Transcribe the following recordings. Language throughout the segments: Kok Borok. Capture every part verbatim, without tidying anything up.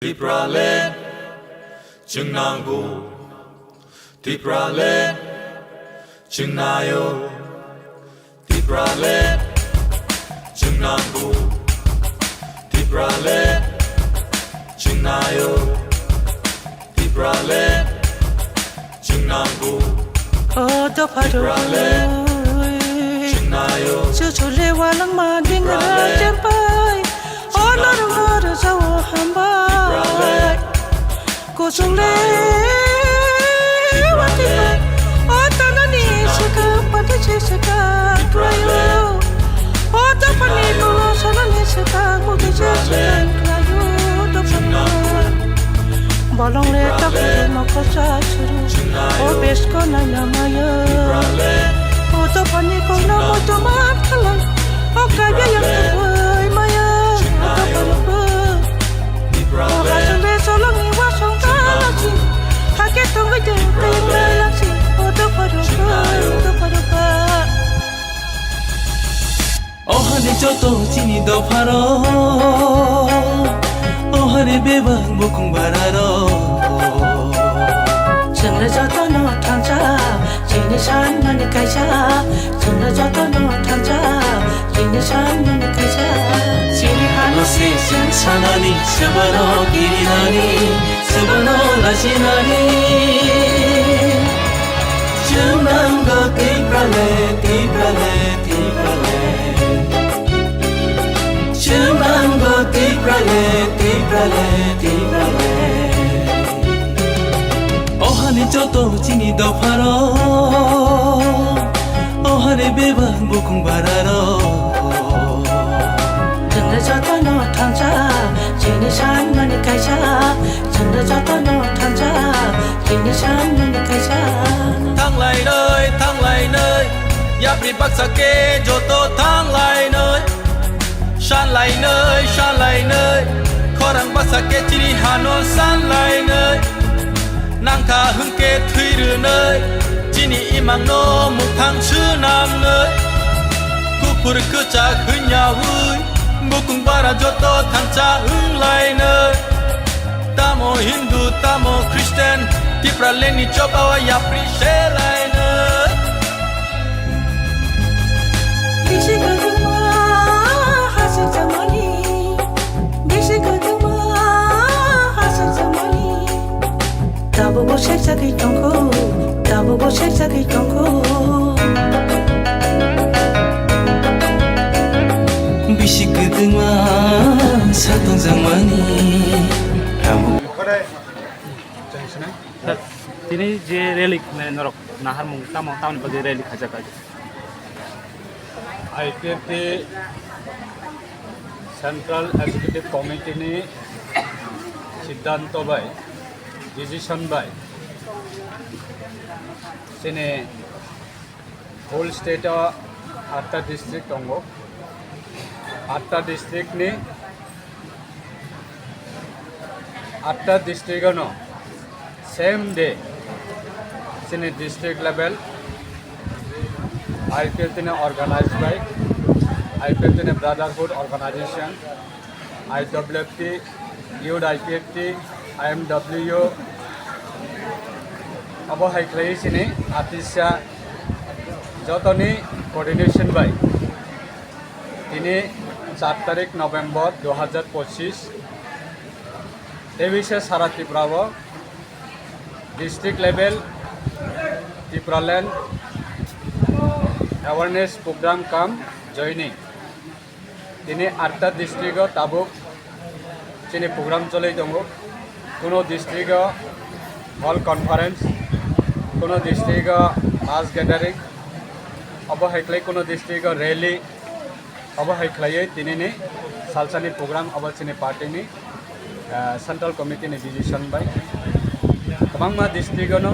Tipraland chwng nango, Tipraland chwng naio, Tipraland chwng nango, Tipraland chwng naio, Tipraland chwng nango. O dopha Tipraland roi. Chwng naio. Chuchu le walangma dingra Tipraland chempai. O norok no rwjao hambai. Tipraland. Kuchung le watwi bai. O tanani swkang pati se swkang kwlaio. O dophani kolo sanani swkang mugi se swkang kwlaio dophani. Bolong le takhuk mokol cha churu. O besko naina maya. O dophani kokno muitu man khalai. O kaiya yang tubui maya. O dophani bo. O hachung le cholongni wasong talachi. Hake tongwi de tengmai lachi. O dophani bo. O dophani bo. O hani joto chini dopharo, o hani bebak bukung bararo. Chwngno jotono thansa, chini sanmani kaisa. Chwngno jotono thansa, chini sanmani kaisa. Chini hano se chwng sanani, swbano kirinani, swbano lachinani. Chwng nango Tipraland, Tipraland, Tipraland. Chwng nango Tipraland, Tipraland, Tipraland. O hani joto chini dopharo, o hani bebak bukung bararo. Chwngno jotono thansa, chini sanmani kaisa. Chwngno jotono thansa, chini sanmani kaisa. Thanglainai, thanglainai, yapri baksa khe joto thanglainai. Sanlainai, sanlainai, khorang baksa khe chini hano sanlainai. Nangkha hwnkhe thwi rwnai, chini imangno muthang swnamnai. Kuphur kwchak hwnyaui, bukung bara joto thansa wnglainai. Tamo Hindu, tamo Christian, Tipralandni chobao yapri selainai. Bisi kwthwngma hasik jamani, bisi kwthwngma hasik jamani. Tabukbo sek jagwi tongkho, tabukbo sek jagwi tongkho. Bisi kwthwngma sa tongjakmani. Sir, tini je rally, mane, norok naharmung tamo, tamoni bagwi rally khaijak kha? I P F T Central Executive Committee ni siddhanto bai, decision bai, chini whole state o atta district tongo. Atta district ni Atta district ano same day chini district level I P F T ni organized by I P F T ni brotherhood organization, I W F T, Youth I P F T, I M W, abo hai khlai chini atisa jotoni coordination bai tini char tarik November dui hajar pochis, tebise sara Tripura o district level Tipraland awareness program cum joining. Tini atta district o tabuk chini program choli tongo. Kuno district o hall conference, kuno district o mass gathering, obo hai khlai kuno district o rally, obo hai khlaiwi tinini salsani program obo chini party ni, ah, central committee ni decision bai kwbangma district o no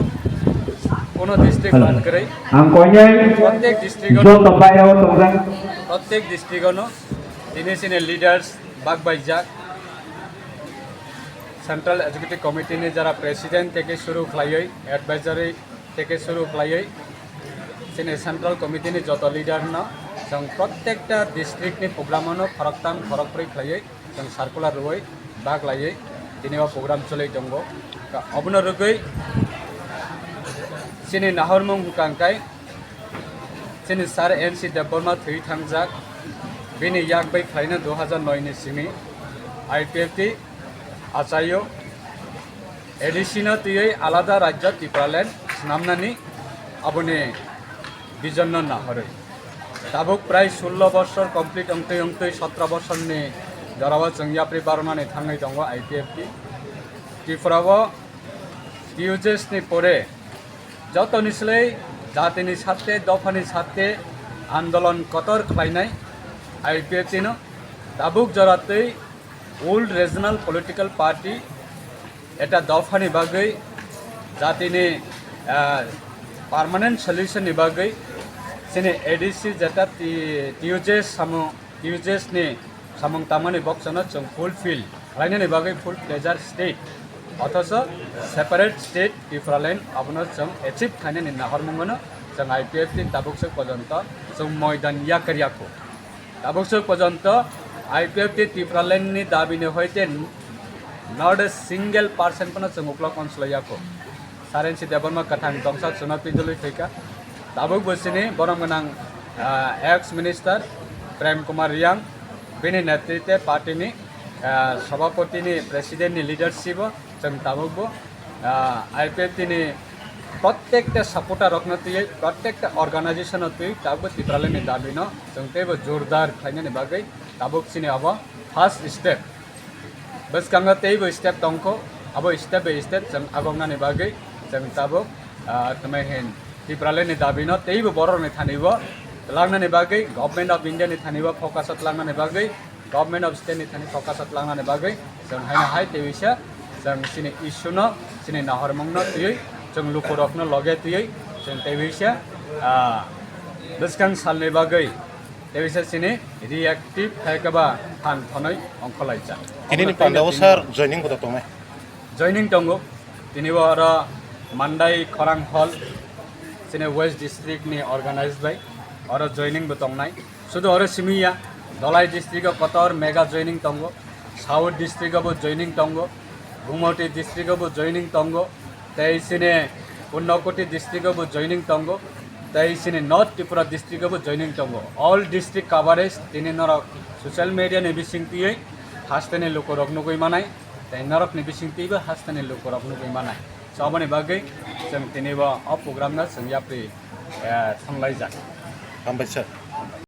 kuno district Hello. Bad kwrwi. Ang koinai Protek district o no, joto bayao tongjak. Protek district o no tini chini leaders bak baijak. Central Executive Committee ni jara president teke suru khlaiwi, advisory teke suru khlaiwi, chini central committee ni joto leader no chwng protekta district ni program o no khoroktham khorokbrwi khlaiwi chwng circular rwui bak laiwi Tini o program choli tongo. Obono rwgwi chini nahormung hwnkha hwnkhe chini Sir N C Debbarma thwi thangjak, bini yak bai khlaina dui hajar noi ni simi I P F T achaio A D C no twiwi alada rajya Tipraland swnamnani aboni vision no nahorwi. Tabuk prai sullo bosor complete wngtwi wngtwi sotro bosorni jorao chwng yapri baronani thangwi tongo I P F T. Tripura o T U J S ni pore jotoni slai jatini satte, dophani satte andolon kotor khlainai I P F T no. Tabuk joratwi All Regional Political Party eta dophani bagwi jatini, ah, permanent solution ni bagwi chini A D C jeta T-, T U J S samung, T U J S ni samung tangmani boksano chwng fulfill khlainani bagwi full fledged state, othocho separate state Tipraland abono chwng achieve khlainani nahormungno chwng I P F T tabuk se porjonto chwng moidan yakarya kho. Tabuk se porjonto I P F T Tipraland ni dabi ni hoite not a single percent phano chwng uklok onslai yakho. Sir N C Debbarma kwthang tongsa chwngno pindulwi thwikha. Tabuk bo chini borom gwnang, ah, ex minister Prem Kumar Reang, bini netritwe party ni, ah, sabhapati ni, president ni leadership o chwng tabuk bo, ah, I P F T ni prottekta supporter rokno twiwi, prottekta organization no twiwi tabuk bo Tipraland ni dabi no chwng teibo jordar khlainani bagwi tabuk chini abo first step. Bwskango teibo step tongkho, abo step by step chwng agongnani bagwi chwng tabuk, ah, tmai hin Tipraland ni dabi no teibo borok ni thani o twlangnani bagwi, Government of India ni thani o focus o twlangnani bagwi, Government of State ni thani focus o twlangnani bagwi chwng haino hai teiwisa chwng chini issue no, chini nahormung no twiwi chwng lukurok no loge twiwi chwng teiwisa, ah, bwskang salni bagwi teiwisa chini reactive khaikaba phan thonwi ongkholaijak. Tini ni panda o sir joining bo tongnai? Joining tongo. Tini bo oro Mandai Khorang Hall, chini West District ni organized by, oro joining bo tongnai. Sudu oro simi ya, Dholai district o kotor mega joining tongo, South district o bo joining tongo, Gumoti district o bo joining tongo, tei chini Unakoti district o bo joining tongo, tei chini North Tripura district o bo joining tongo. All district coverage tini norok social media ni bising twiwi hasteni lukurok nugwi manai, tei norokni bising twibo hasteni lukurok nugwi manai. So, aboni bagwi chwng tini bo o program no chwng yapri, eh, thanglaijak. Hambai sir.